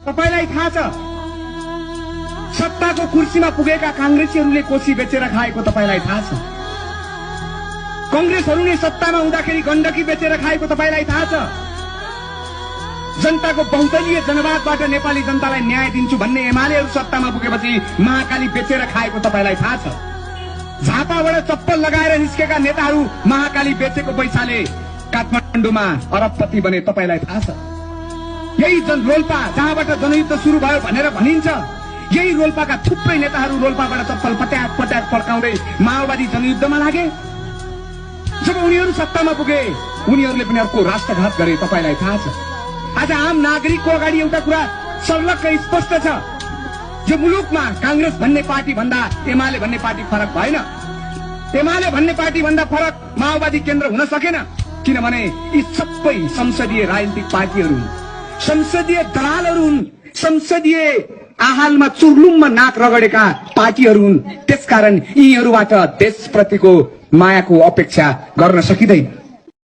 तपाईलाई थाहा छ सत्ताको कुर्सीमा पुगेका कांग्रेसीहरूले कोसी बेचेर खाएको तपाईलाई थाहा छ। कांग्रेसहरूले सत्तामा हुँदाखेरि गण्डकी बेचेर खाएको तपाईलाई थाहा छ। जनताको बहुदलीय जनवादबाट नेपाली जनतालाई न्याय दिन्छु भन्ने एमालेहरू सत्तामा पुगेपछि महाकाली बेचेर खाएको तपाईलाई थाहा छ। झापाबाट चप्पल लगाएर निस्केका नेताहरू महाकाली बेचेको पैसाले काठमाडौँमा अरबपति बने तपाईलाई थाहा छ। यही रोल्पा जहाँबाट जनयुद्ध सुरु भयो भनेर भनिन्छ, यही रोल्पाका थुप्रै नेताहरू रोल्पाबाट चप्पल पट्याक पट्याक पड्काउँदै माओवादी जनयुद्धमा लागे। जब उनीहरू सत्तामा पुगे उनीहरूले पनि अर्को राष्ट्रघात गरे तपाईलाई थाहा छ। आज आम नागरिकको अगाडि एउटा कुरा सर्लक्क स्पष्ट छ, यो मुलुकमा कांग्रेस भन्ने पार्टी भन्दा एमाले भन्ने पार्टी फरक भएन। एमाले भन्ने पार्टी भन्दा फरक माओवादी केन्द्र हुन सकेन, किनभने यी सबै संसदीय राजनीतिक पार्टीहरू हुन्, संसदीय दलालहरू हुन्, संसदीय आहालमा चुर्लुममा नाक रगडेका पार्टीहरू हुन्। त्यसकारण यीहरूबाट देशप्रतिको मायाको अपेक्षा गर्न सकिँदैन।